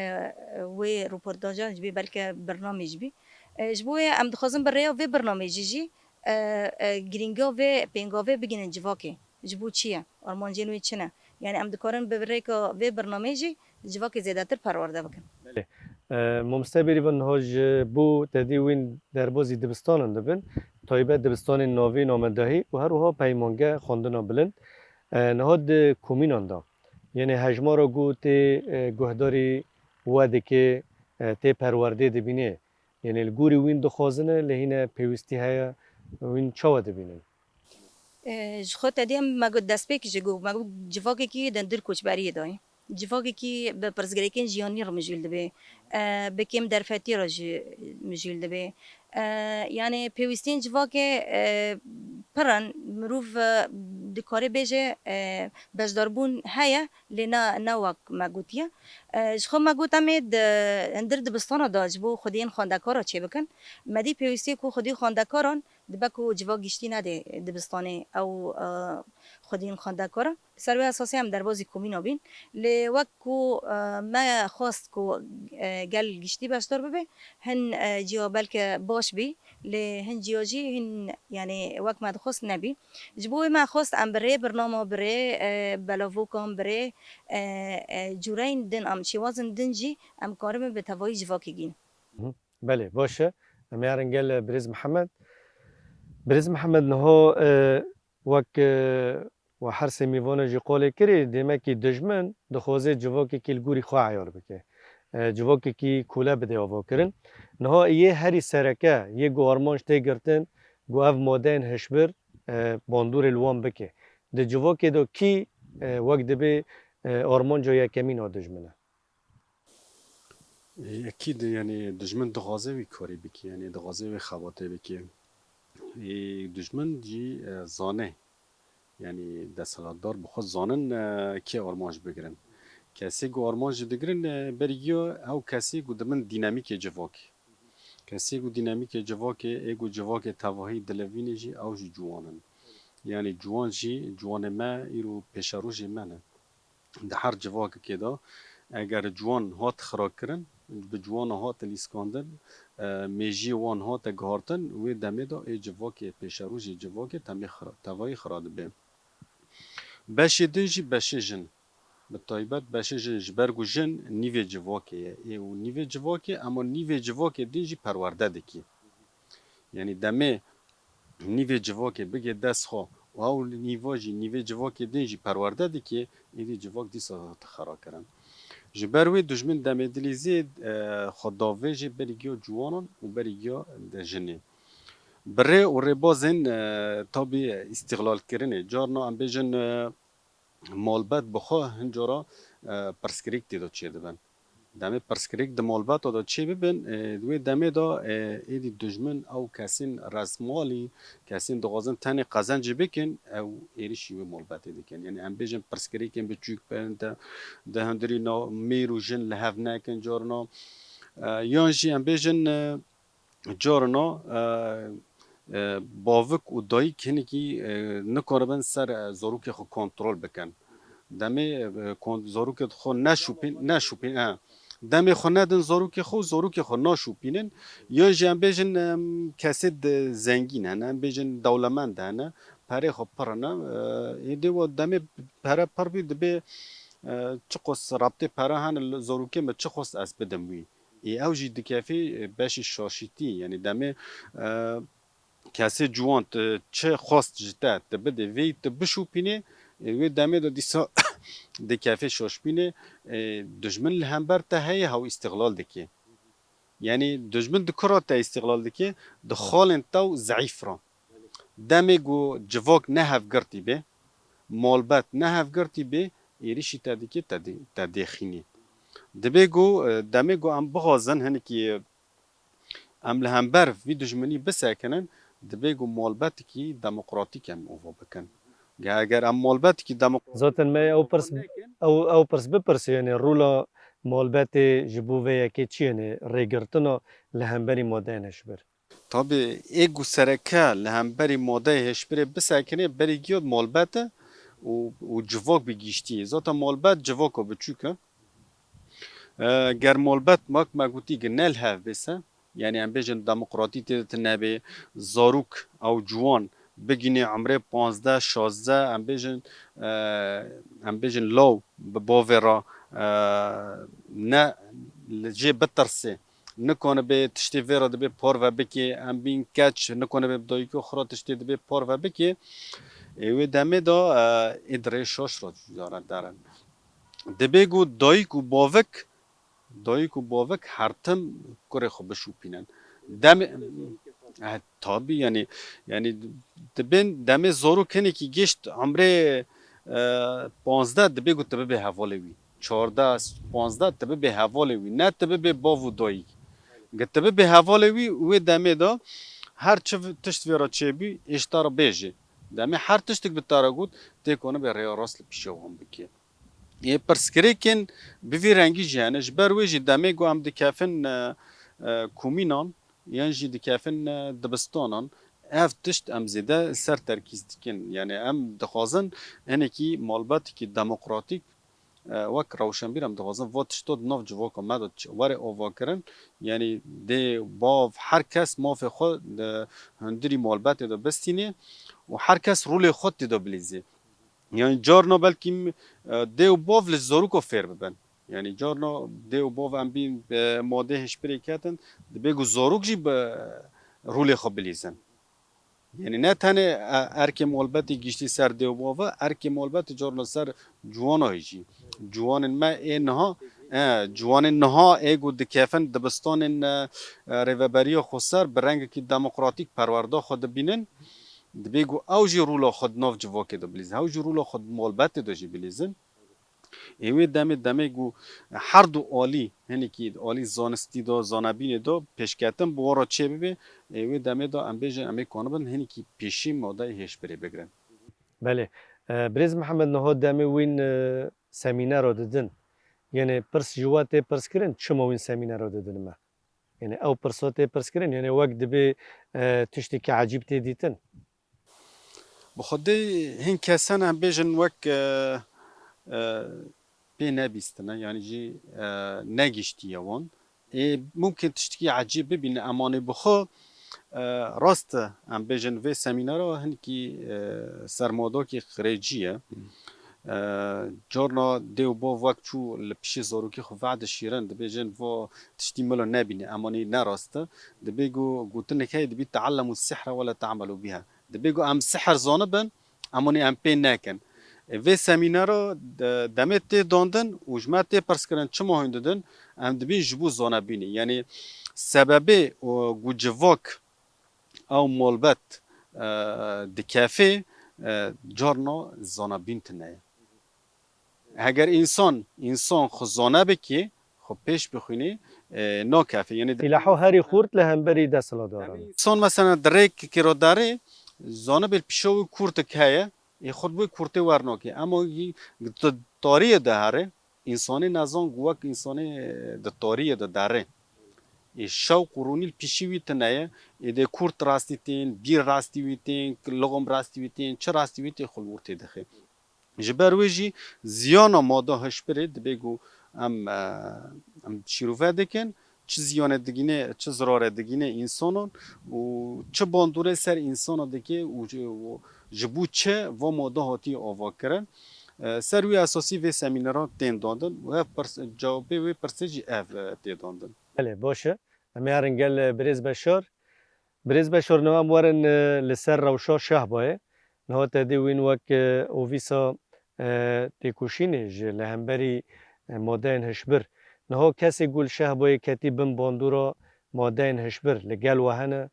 wê roportajan jî bî, belke birnamê jî bî. E, ji bo wê em dixwazin bi rêya vê birnamê jî jî, e, e, girîngiya vê pêngavê bigihînin civakê. Ji bo çi ye? Armancên wê çi ne? Yanî em dikarin bi rêka vê birnameyê jî civakê zêdetir perwerde bikin. Belê. E, Mamoste Bêrîvan, niha ji bo tedî wîn derbazî dibistanan dibin, taybet dibistanên navîn, amedahî û her wiha peymangeh xwendina bilind. E, niha di komînan de, yanî hejmara ku tê, e, guhdarî we dike, e, tê perwerdê dibîne, yanî li gorî wîn dixwazine, lê hîne pêwîstî heye, wîn çawa dibînin? E, ji xwe tedî em me got destpêk jî got, me got civakekî di hundir koçberiyê de ye. Civakekî bi pirsgirêkên jiyanî re mijûl dibe. E, bi kêm derfetiyê re jî mijûl dibe. E, yanî pêwîstiyên civakê, e, pir in. Mirov, e, dikare bêje, e, beşdarbûn heye, lê ne, ne wek me gotiye. E, ji xwe me got em ê di hundir dibistana de ji bo xwediyên xwendekar re çêbikin. Me dî pêwîstî ku xwedî xwendekaran dibe ku civak giştî nede dibistanê ew, e, xwediyên xwendekaran. Ser wê esasê em derbazî komîna bîn. Lê wek ku, e, me xwest ku, e, gel giştî beşdar bibe, hin, e, ciya belke baş bî, lê hin ciya jî hin, yanî wek me dixwest nebî. Ji bo wê me xwest em bi rê birnama, bi rê, e, belavokan, bi rê, e, e, cûreyên din, em şêwazên din jî em karibin bi tevahî civakê gîn. Belê, baş e. Em ê herin gel, e, Birêz Mihemed. Birêz Mihemed, niha, e, wek, e, we her sê mêvana jî qolê kirî, demekî dijmin dixwaze civakekî li gorî xwe eyar bike. E, civakekî kole bide avakirin. Niha yê herî sereke, yê ku armanc tê girtin, ku ev madeyên hişbir, e, bandorê li wan bike. Di civakê de kî, e, wek dibê, e, armanca yekemîn a dijmin e? Ê, ekîd, yanî dijmin dixwaze wî karî bikî, yanî dixwaze wê xebatê bikî. Ê, dijmin jî, e, zane. Yanî desthilatdar bi xwe zanin, e, kê armanc bigirin. Kesê ku armanc digirin, e, berî giya ew kesê ku dibin dînamîkê civakê. Kesê ku dînamîkê civakê, ê ku civakê tevahî dilivînê jî, ew jî ciwan in. Yanî ciwan jî, ciwanê me îro pêşerojê me ne. Di her civakekê de eger ciwan hat xirakirin, bi ciwana hate lîskandin, e, mêjiyê wan hate guhartin, wê demê de ê civakê, pêşerojê civakê temê xira-, tevayî xira dibe. Beşê din jî beşê jin. Bi taybet beşê jin, ji ber ku jin nîvê civakê ye. Ê û nîvê civakê, ema nîvê civakê din jî perwerde dikî. Yanî demê nîvê civakê bigê dest xwe û ew nîva jî nîvê civakê din jî perwerde dikê, êdî civak dîsa dihate xerakirin. Ji ber wê dijmin demê dilîzê, e, xwe davêjê berî giya ciwanan û berî giya de jinê. Bi rê û rêbazên, e, tabî îstîxlalkirinê. Carna em bêjin, e, malbet bi xwe hin cara, e, pirsgirêk tê de çêdibin. Demê pirsgirêk di malbeta de çêbibin, e, di wê demê de, e, êdî dijmin ew kesên resmalî, kesên dixwazin tenê qezencê bikin, ew êrişî wê malbetê dikin. Yanî em bêjin pirsgirêkên biçûk bin, de, di hundirî na mêr û jin li hev nekin carna. E, yan jî em bêjin, e, carna, e, e, bavik û dayik hinekî, e, nikaribin ser, e, zarokê xwe kontrol bikin. Demê, e, kon-, zarokê xwe neşûpîn-, neşûpîn-, e, demê xwe nedin zarokê xwe û zarokê xwe naşûpînin. Yan jî em bêjin, em, kesê di zengîn hene, em bêjin dewlemend hene, perê xwe pir hene. E, êdî we demê pere pir bî, dibê, e, çiqas rabtê pere hene, li zarokê min çiqas ez bidim wî. Ê ew jî dikefê, e, beşê şaşîtî, yanî demê, e, kesê ciwan tu çi xwest ji te, tu bidê vê, tu bişûpînê, e, wê demê de dîsa dikefê şaşbînê, e, dijmin li hember te heye, hew îstixlal dike. Yanî dijmin di kura te îstixlal dike, di xalên te û zeîf re. Demê ku civak ne hevgirtî be, malbet ne hevgirtî be, êrişî te dike, te dê-, te dêxînî. Dibê ku, e, demê ku em bixwazin hinekî, e, em li hember vî dijminî bisekinin, dibê ku malbetekî demokratîk em ova bikin. Ge-, eger em malbetekî demokratîk Zaten me ew pirs, ew, ew pirs bipirse, yanî rola malbetê ji bo vê yekê çi ye, yanî rêgirtina li hemberî madeyên hişbir? Tabî, ê ku sereke li hemberî madeyê hişbirê bisekinê, berî giya malbet e û, û civak bi giştî. Zaten malbet civaka biçûk e. E, ger malbet, wek me gotî, ki ne li hev bê se, yanî em bêjin demokratî tê de tune bê, zarok ew ciwan bigînê emrê panzdeh, şazdeh, em bêjin, e, em bêjin law bi bavê re, e, ne li jê bitirsê, nikane bê tiştê vê re dibê parve bikê, em bîn keç, nikane bê bi dayika xwe re tiştê dibê parve bikê. Ê wê demê de, e, ê di rê şaş re cûdare derin. Dibê ku dayik û bavik, dayik û bavik her tim kurê xwe bişûpînin. Demê, e, tabî, yanî, yanî dibên demê zarok hinekî gişt emrê, e, panzdeh, dibê ku tu bibê hevalê wî. Çardeh, panzdeh, tu bibê hevalê wî. Ne tu bibê bav û dayik. Ge tu bibê hevalê wî, wê demê de her çi v-, tişt vê re çêbî, ê ji te re bêjê. Demê her tiştik bi te re got, tê ku nibê rêya rast li pîşa wan bikê. Ê pirsgirêkên bi vî rengî jî hene. Ji ber wê jî demê ku em dikefin, e, e, komînan, yan jî dikefin, e, dibistanan, ev tişt em zêde ser terkîz dikin. Yanî em dixwazin hinekî malbetekî demokratîk, e, wek rewşenbîr em dixwazin va tişta di nav civaka me de çi-, were avakirin. Yanî dê, bav, her kes mafê xwe di hundirî malbetê de bistînê û her kes rolê xwe tê de bilîzê. Yanî carna belkî, e, dê û bav li zaroka fêr bibin. Yanî carna dê û bav em bîn, e, madê hişbirê ketin, dibê ku zarok jî bi rolê xwe bilîzin. Yanî ne tenê, e, erkê malbetê giştî ser dê û bav e, erkê malbetê carna ser ciwana jî. Ciwanên me ê niha, e, ciwanên niha ê ku dikefin dibistanên, e, e, rêveberiya xweser bi rengekî demokratîk perwerda xwe dibînin. Dibê ku ew jî rola xwe di nav civakê de bilîzin, ew jî rola xwe di malbetê de jî bilîzin. Ê wê demê, demê ku her du alî, hinekî alî zanistî de, zanebînê de pêşketin bi wan re çê bibe, ê wê demê de em bêjin, em ê kanibin hinekî pêşî madeyê hêşbirê bigirin. Belê. E, Birêz Mihemed, niha demê wîn, e, semînera didin. Yanî pirs ji we tê pirskirin, çima wîn semînera didin me? Yanî ew pirsa tê pirskirin, yanî wek dibê, e, tiştekî ecîb tê dîtin? Bi xwedê hin kes hene em bêjin wek, e, e, pê nebîstine, yanî jî, e, negiştiye wan. Ê mumkin tiştekî ecêb bibîne, emanê bi xwe, e, rast e, em bêjin vê semînera hinkî, e, sermadokî xirêcî ye. E, carna dê û bav wek çû li pişî zarokê xwe vedişîrin, dibêjin va tiştî milo nebîne, emanê ne rast e. Dibê ku gotinek heye, dibî teellemû sihra wela te'melû biha. Dibê ku em sihir zanibin, emanê em pê nekin. E, vê semînera de-, demê tê dandin û ji me tê pirskirin çima hûn didin, em dibîn ji bo zanebînê. Yanî sebebê û ku civak ew malbet, e, dikefê, e, carna zanebîn tune ye. Heger însan, însan xwe zane bikê, xwe pêş bixwînê, e, nakefê. Yanî Sîlaho herî xurt li hemberî desthilatdaran. Însan mesela di rêkekê re derê, zanibê pişa wî kurtik heye, ê xwe bi wê kurtê wernakê. Ema yî di tariyê de here, însanê nezan ku wek însanê di tariyê de derê. Ê şew qurûnî li pişî wî tune ye, ê dê kurt rastî tên, bîr rastî wî tên, lixum rastî wî tên, çi rastî wî tê xwe li wir tê dixe. Ji ber wê jî ziyana mada hişbirê dibê ku em, e, em şîrove dikin, çi ziyanê digîne, çi zirarê digîne însanan û çi bandorê ser însana dike û ji, û ji bo çi va mada hatiye avakirin. E, ser wî esasî vê semîneran tên dandin û ev pirs, cewabê wê pirsê jî ev, e, tê dandin. Belê, baş e. Em ê herin gel, e, birêz Beşar. Birêz Beşar, niha em werin, e, li ser rewşa Şehbayê. Niha te dî wîn wek, e, ovîsa, e, têkoşînê ji li hemberî, e, madeyên hişbir. Niha kesê ku li Şehbayê ketî bin bandora madeyên hişbir li gel we hene?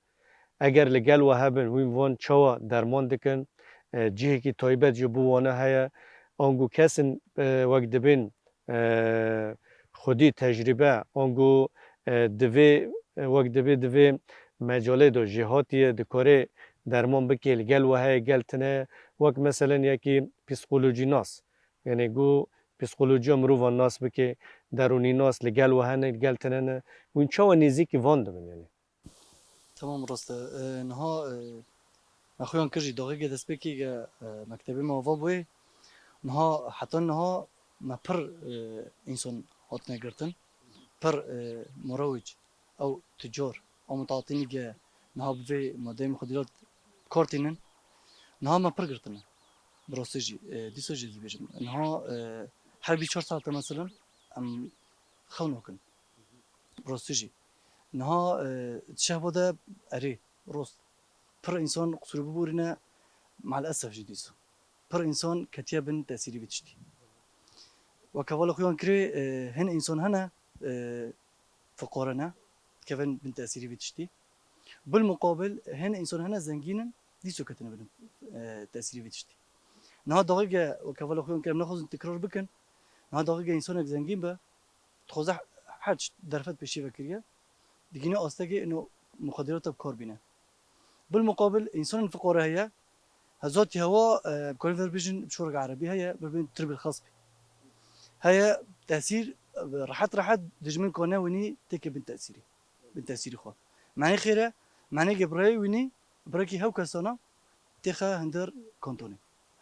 Eger li gel we hebin, wîn van çawa derman dikin? E, cihekî taybet ji bo wane heye? Ango kesin, e, wek dibên e, xwedî tecrîbe, ango, e, divê, e, wek divê, divê mecalê de jêhatî ye, dikare derman bike, li gel we heye, gel tine ye. Wek meselen yekî psîkolojînas. Yanî ku psîkolojiya mirovan nas bike, derûnînas li gel we hene, li gel tine ne. Wîn çawa nêzîkî van dibin yanî? Tamam, rast e. E, niha, e, me xuyan kir jî daxeke destpêkê ke, e, mektebê me ava bûyê. Niha, heta niha me pir, e, însan hatine girtin. Pir, e, murawîc, ew tucar, ew mutaatînî ke niha bi vê madeyê muxadirat kar tînin. Niha me pir girtine. Bi rastî jî, e, dîsa jî dibêjim. Niha, e, her bî çar saete mesela em xewn nakin. Bi rastî jî. Niha, e, Şehba de erê, rast. Pir însan qusûrê biborîne, me'lesef jî dîsa. Pir însan ketiye bin tesîrî vî tiştî. Weke vala xuyan kirê, e, hin însan hene, e, fiqare ne, dikevin bin tesîrî vî tiştî. Bil muqabil, hin însan hene zengîn in, dîsa ketine bin, e, tesîrî vî tiştî. Niha daxike, weke vala xuyan kirê, em nexwazin tekrar bikin. Niha daxike însanek zengîn be, dixwaze her çi derfet pêşî ve kiriye, digîne astekê ino muxadirata bi kar bîne. Bil muqabil, însanên fiqare heye, hezatî hewa, e, bi karî ver bijin, bi şoreke erebî heye, bibên tirbil xasbî. Heye tesîr, e, rehet rehet dijmin kane winî têke bin tesîrî. Bin tesîrî xwe. Menê xêre, menê ge birayê winî, birekî hew kesana têxe hinder kantonê.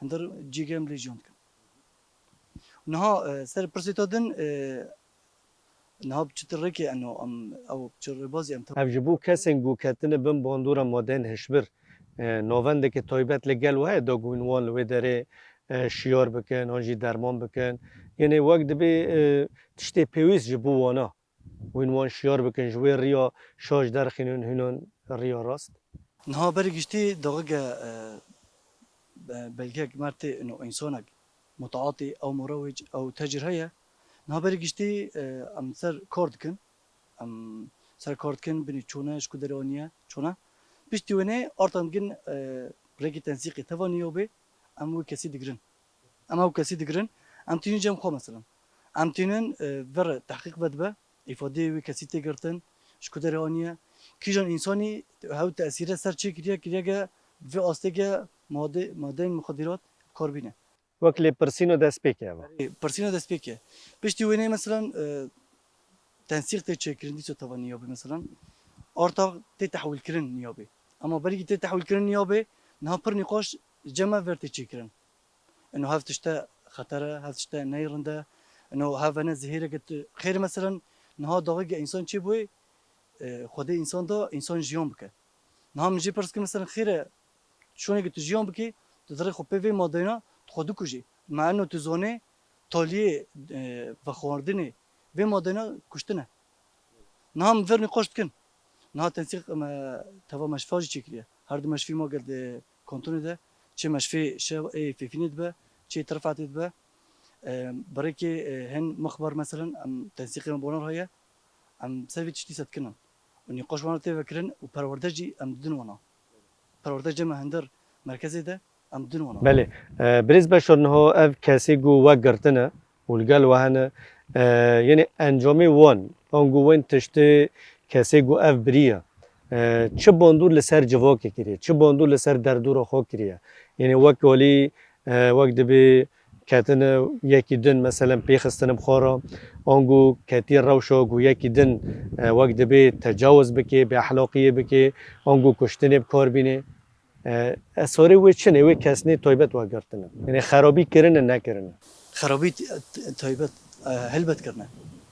Hinder cîgem lê jiyan dikin. Niha, e, ser pirsê te din, e, niha bi çi rêkê eno em, ew bi çi rêbazî em te- Ev ji bo kesên ku ketine bin bandora madeyên hişbir, e, navendeke taybet li gel we heye da ku hûn wan li wê derê, e, şiyar bikin, an jî derman bikin. Yanî wek dibê, e, tiştê pêwîst ji bo wana. Wîn wan şiyar bikin, ji wê riya şaş derxînin hûnan riya rast. Niha berî giştî daxike, e, be-, belgek mertê ino însanek mutaatî ew murawîc ew tecir heye. Niha berî giştî, e, em ser kar dikin. Em ser kar dikin, binî çûne, ji ku derê aniye, çûne. Piştî wênê artan digin, e, rêkî tensîqê teva niyabê, em wê kesî digirin. Em ew kesî digirin, em tînin cem xwe, mesela. Em tînin, e, vere tehqîq vedibe, îfadeyê wî kesî tê girtin, ji ku derê aniye. Kîjan însanî hew tesîre ser çê kiriye, kiriye ge vê asteke made-, madeyên muxadirat kar bîne. Wek lêpirsîna destpêkê ev e. Pirsîna destpêkê. Piştî wênê, mesela, e, tensîq tê çêkirin, dîsa teva niyabê, mesela. Arta tê tehwîlkirin niyabê. Ema berî tê tehwîlkirin niyabê, niha pir nîqaş cem e ver tê çêkirin. Ino hev tişte xeter e, hev tişte neyê rind e. Ino hev vene zihêreke tu xêr, meselen, Niha daxê ge însan çêbûyê, e, Xwedê însan da, însan jiyan bike. Niha min jê pirs kir, mesela, xêr e, şonê ge tu jiyan bikî, tu dirê xwe pê vê madeyna, tu xwe dikujî. Me eno tu zonê, taliyê, e, vexwardinê vê madeyna kuştin e. Niha em vir nîqaş dikin. Niha tensîq me teva meşfa jî çêkiriye. Her du meşfî ma gel di kantonê de, çi meşfê şev ê Fêfînê dibe, çi Tirfetê dibe. E, birêkê, e, hin mixbar, meselen, em tensîqê me bonar heye. Em ser vê tiştî setkinin. Û nîqaş wana tê vekirin û perwerde jî em didin wana. Perwerde cem me hinder merkezê de em didin wana. Belê. E, birêz Beşar, niha ev kesê ku we girtine û li gel we hene, e, yenê encamê wan, ango wen tiştê kesê ku ev biriye, e, çi bandor li ser civakê kiriye, çi bandor li ser derdora xwe kiriye? Yenê wek alî, e, wek dibê ketine yekî din, meselen, pêxistine bi xwe re, ango ketiye rewşa ku yekî din, e, wek dibê tecawuz bike, bêexlaqiyê bike, ango kuştinê bi kar bîne. E, esarê wê çi ne? Wê kesnê taybet we girtine. Yanî xerabî kirine, nekirine? Xerabî t-, t-, taybet, e, helbet kirine.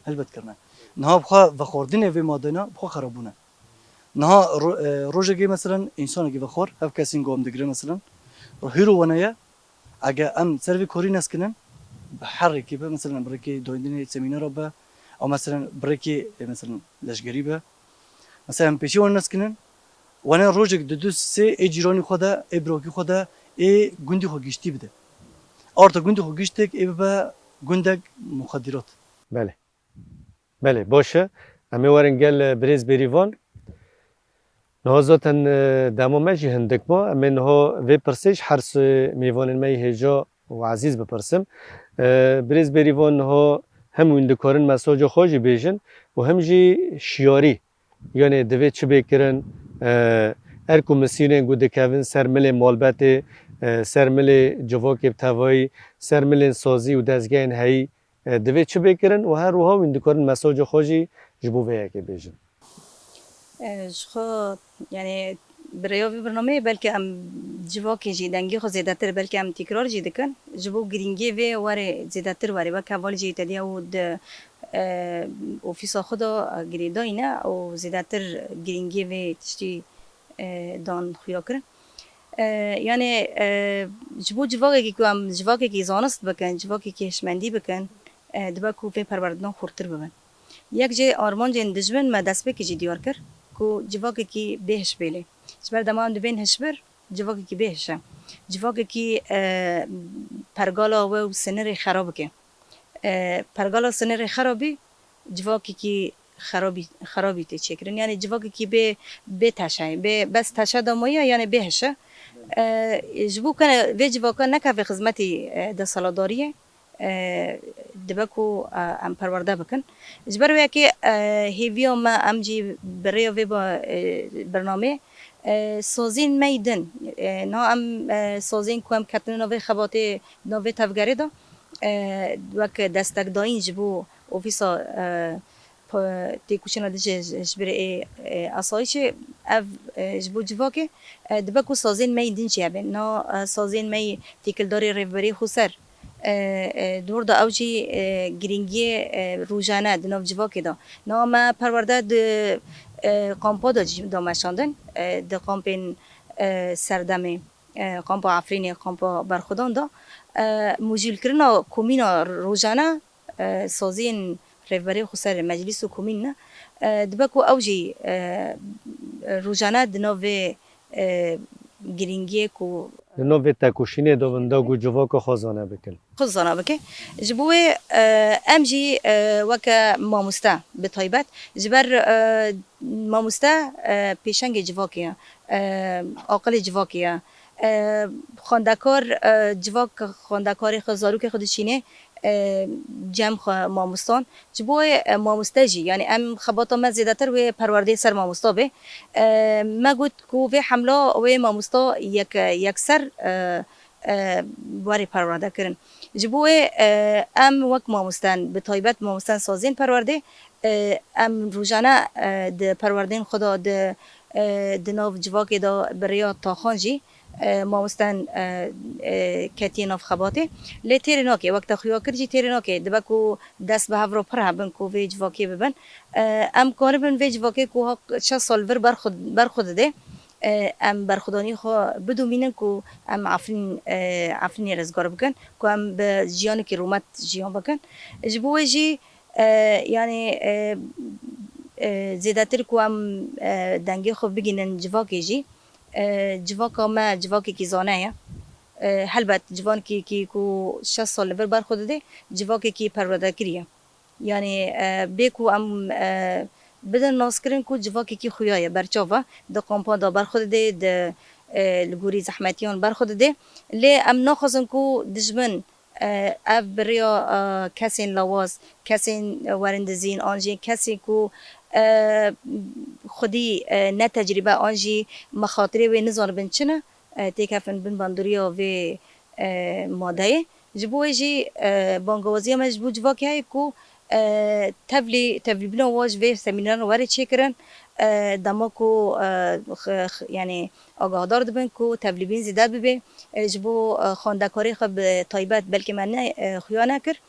Helbet kirine. Niha bi xwe vexwardinê vê madeyna bi xwe xerab bûne. Niha ro-, e, rojekê, meselen, însanekî vexwar, hev kesên ku em digire, meselen, hîro wane ye, ege em ser vê korî neskinin, bi her rêkê be, meselen, bi rêkê dayîndinê semînera be, ew, meselen, bi rêkê, e, meselen, leşgerî be. Meselen, em pêşî wan neskinin, wane rojek di du sê ê cîranî xwe de, ê birokî xwe de, ê gundî xwe giştî bide. Arta gundî xwe giştek ê bibe gundek muxeddirat. Belê. Belê, baş e. Em ê werin gel, e, birêz Bêrîvan. Niha zaten, e, dema me jî hindik ma. Em ê niha vê pirsê ji her sê mêvanên me yê hêja û ezîz bipirsim. E, birêz Bêrîvan, niha hem hûn dikarin mesaja xwe jî bêjin û hem jî şiyarî. Yanê divê çi bê kirin? E, erk û misyonên ku dikevin ser milê malbetê, e, ser milê civakê bi tevayî, ser milên sazî û dezgehên heyî, e, divê çi bê kirin û her wiha hûn dikarin mesaja xwe jî ji bo vê yekê bêjin. E, ji xwe, yanî bi rêya vê birnameyê belkî em civakê jî dengê xwe zêdetir belkî em tîkrar jî dikin. Ji bo girîngiyê vê warê zêdetir warê wek heval jî te diya û di, e, ofîsa xwe de, e, girêdayî ne û zêdetir girîngiyê vê tiştî, e, dan xuya kirin. E, yanî, e, ji bo civakekî ku em civakekî zanist bikin, civakekî hişmendî bikin, e, dibe ku vê perwerdinan xurtir bibin. Yek ji armancên dijmin me destpêkê jî diyar kir ku civakekî bêhiş bê lê. Ji ber dema em dibên hişbir, civakekî bêhiş e. Civakekî, e, pergala we û sinirê xera bike. E, pergala sinirê xera bî, civakekî xerabî, xerabî tê çêkirin. Yanî civakekî bê, bê teşe, bê bes teşe de maye, yanî bêhiş e. E, ji bo kene vê civaka nekeve xizmetî, e, desthilatdariyê, e, dibe ku, e, em perwerde bikin. Ji ber wê yekê, e, hêviya me em jî bi rêya vê ba-, e, bernameyê, e, sazên me yî din, e, niha em, e, sazên ku em ketine navê xebatê, navê tevgerê de, e, wek destekdayîn ji bo ofîsa, e, p-, têkoşîna dijî hişbirê ê, e, asayişê, ev, e, ji bo civakê, e, dibe ku sazên me yî din jî hebe. Na, e, sazên me yî têkildarê Rêvberê Xweser, e, e, di wir de ew jî, e, girîngiyê, e, rojane di nav civakê de. Niha me perwerde di, e, kampa de jî da meşandin, e, di kampên, e, serdemê, e, kampa Efrînê, kampa berxwedan de, e, mûjûlkirina komîna rojane, e, saziyên Rêvberê Xweser, meclîs û komîn ne, e, dibe ku ew jî, e, rojane di nav vê, e, girîngiyê ku Di nav vê tekoşînê de winda ku civaka xwe zane bikin. Xwe zana bike. Ji bo wê, e, em jî, e, weke mamoste bi taybet, ji ber, e, mamoste, e, pêşengê civakê ye, e, aqilê civakê ye. E, xwendekar, e, civak xwendekarê xwe, zarokê xwe dişînê, e, cem xwe mamostan. Ji bo wê, e, mamoste jî, yanî em xebata me zêdetir wê perwerdeyê ser mamosta bê. E, me got ku vê hemla wê mamosta yek, yekser, e, e, warê perwerde kirin. Ji bo wê, e, em wek mamosten, bi taybet mamosten sazên perwerdê, e, em rojane, e, di perwerdên xwe de, di, e, di nav civakê de bi rêya taxan jî, e, mamosten, e, e, ketiye nav xebatê. Lê têrê nake, wek te xuya kir jî têrê nake. Dibe ku dest bi hev re pir hebin ku vê civakê bibin. E, em karibin vê civakê ku ha şeş sal vir berxwe, berxwe dide, e, em berxwedaniyê xwe bidomînin ku em Efrîn, e, Efrînê rizgar bikin, ku em bi jiyanekî rûmet jiyan bikin. Ji bo wê jî, e, yanî, e, e, zêdetir ku em, e, dengê xwe bigihînin civakê jî, e, civaka me civakekî zane ye. E, helbet civakekî ku şeş sal li vir berxwe dide, civakekî perwerdekirî ye. Yanî, e, bê ku em, e, bidin naskirin ku civakekî xuya ye, berçav e, di kampan de berxwe dide, di, e, li gorî zehmetiyan berxwe dide. Lê em naxwazin ku dijmin, e, ev bi rêya, e, kesên lawaz, kesên werindizîn an jî kesên ku, e, xwedî, e, ne tecrîbe an jî mexatirê wê nizanibin çi ne, e, têkefin bin bandoriya vê, e, madeyê. Ji bo wê jî, e, bangawaziya me ji bo civakê heye ku, e, tevlî, tevlîbûna wan ji vê semîneran were çêkirin. E, dema ku, e, x-, x-, yanî agahdar dibin ku tevlîbîn zêde bibe. E, ji bo, e, xwendekarê xwe bi taybet belkî me ne, e, xuya nekir.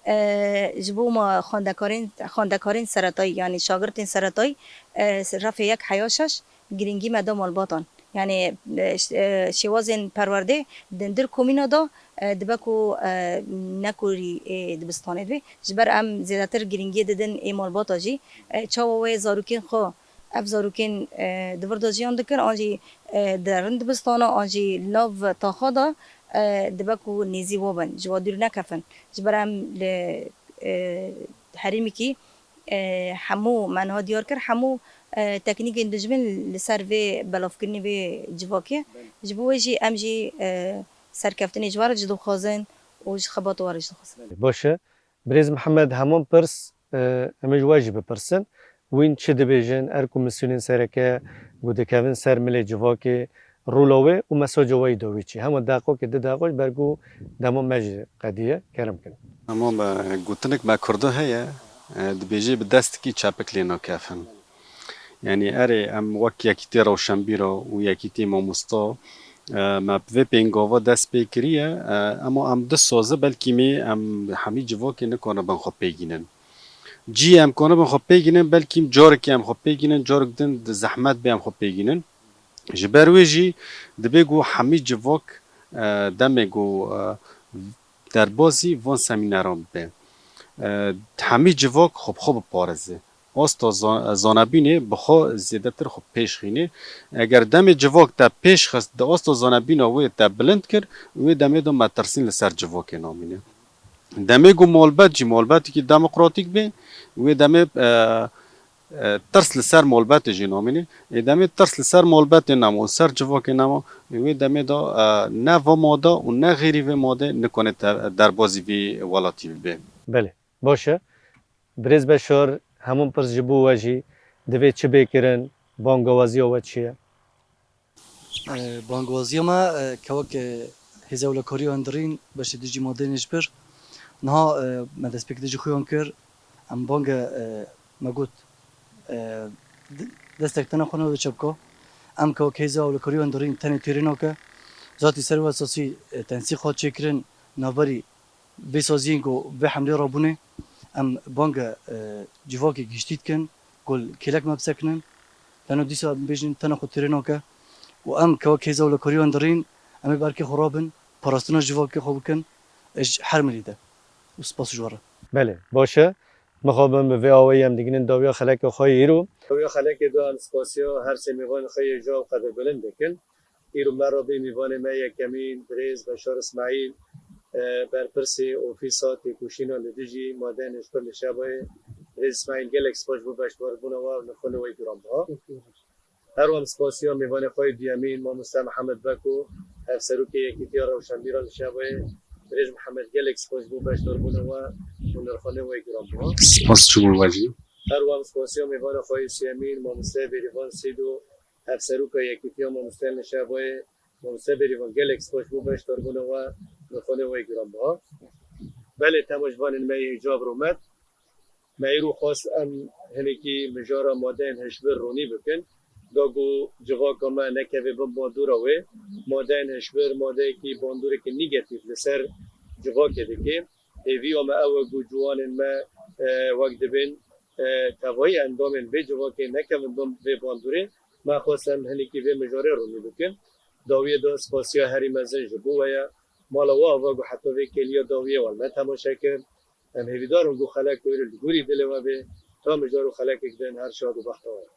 E, ji bo me xwendekarên, xwendekarên seretayî, yanî şagirtên seretayî, e, refê yek heya şeş, girîngî me da malbatan. Yanî, e, ş-, e, şêwazên perwerdê di ndir komîna de, e, dibe ku, e, nekorî ê dibistanê dibe. Ji ber em zêdetir girîngiyê didin ê malbata jî. E, çawa wê zarokên xwe, ev zarokên, e, di vir de jiyan dikin, an jî, e, di rind dibistana, an jî li nav taxa de, e, dibe ku nêzî we bin, ji we dûr nekefin. Ji ber em li, e, herêmekî, e, hemû me niha diyar kir, hemû, e, teknîkên dijmin li ser vê belavkirinê vê civakê. Ji bo wê jî em jî, e, serkeftinê ji we re jî dixwazin û ji xebata we re jî dixwazin. Baş e. Birêz Mihemed, heman pirs, e, em ê ji we jî bipirsin. Wîn çi dibêjin, er ku misyonên sereke ku dikevin ser milê civakê, rola wê û mesaja we yî dawî çi? Hema deqokê, du deqo ji ber ku dema me jî qediye, kerem kin. Hema me gotinek me kurdo heye, e, dibêjê bi destekî çepik lê nakefin. Yanî erê em wek Yekîtiya Rewşenbîra û Yekîtiyê Mamosta, e, me bi vê pêngava dest pê kiriye, e, ema em du soze belkî mê em hemî civakê nikaribin xwe pêgînin. Cî em karibin xwe pêgînin, belkî carekê em xwe pêgînin, carek din di zehmet bê em xwe pêgînin. Ji ber wê jî dibê ku hemî civak, e, demê ku, e, derbazî van semîneran bibe. E, hemî civak xwe bi xwe biparêze. Asta za-, zanebînê bi xwe zêdetir xwe pêş xîne. Eger demê civak te pêş xist di asta zanebîna wê te bilind kir, wê demê de metirsîn li ser civakê namîne. Demê ku malbet jî malbetekî demokratîk be, wê demê, e, e, tirs li ser malbetê jî namîne. Ê demê tirs li ser malbetê nema û ser civakê nema, ê wê demê de, e, ne va made û ne xêrî vê madê nikane te-, derbazî vî welatî bibe. Belê, baş e. Birêz Beşar, heman pirs ji bo we jî, divê çi bê kirin, bangawaziya we çi ye? E, bangawaziya me, e, kewek, e, hêza ewlekariya hundirîn beşê dijî madeyên hişbir. Niha, e, me destpêkê dijî xuyan kir. Em bange, e, me got, e, d-, destek tena xwe nade çepka. Em kewek hêza ewlekariya hundirîn tenê têrê nake. Zatî ser wê esasî, e, tensîq hat çêkirin navberî vê saziyên ku vê hemlê rabûnê, em bange, e, civakê giştî dikin, ku li kêlek me bisekinin. Leno dîsa em bêjin tena xwe têrê nake. Û em kewek hêza ewlekariya hundirîn, em ê bi erkê xwe rabin, parastina civakê xwe bikin, e, ji her milî de. Û spas ji we re. Belê, baş e. Mixabin bi vê awayî em digihînin dawiya xelekê xwe yê îro. Dawiya xelekê de em spasiya her sê mêvanên xwe yê caw qedirbilind dikin. Îro me re bê mêvanê me yekemîn, birêz Beşar Îsmaîl, e, berpirsê Ofîsa Têkoşîna li dijî madeyên hişbir li Şaboyê. Birêz Îsmaîl, gelek spas ji bo beşdarbûna we û nirxandina we yê giranbiha. Her wiha em spasiya mêvanê xwe yê duyemîn, mamoste Mihemed Beko, hevserokê Yekîtiya Rewşenbîra li Şaboyê. Birêz Mihemed, gelek spas ji bo beşdarbûna we û nirxandina we yê giranbiha. Spas ji bo we jî. Her wiha em spasiya mêvanê xwe yê sêyemîn, mamoste Bêrîvan Sîdo, hevseroka Yekîtiya Mamosteyên li Şaboyê, mamoste Bêrîvan, gelek spas ji bo beşdarbûna we, nirxandina we yê giranbiha. Belê, temaşevanên me yê îcab rûmet. Me îro xwest em hinekî mijara madeyên hişbir ronî bikin. Da ku civaka me nekeve bin bandora wê, madeyên hişbir madeyekî bandoreke negatîf li ser civakê dike. Hêviya me ew e ku ciwanên me, e, wek dibên, e, tevayî endamên vê civakê nekevin bin vê bandorê. Me xwest em hinekî vê mijarê ronî bikin. Dawiyê de spasiya herî mezin ji bo we ye. Mala we ava ku heta vê kêliya dawiyê wan me temaşe kir. Em hêvîdar in ku xelek wêrî li gorî dilê we bê. Ta mijar û xelekek din her şad û bextewar.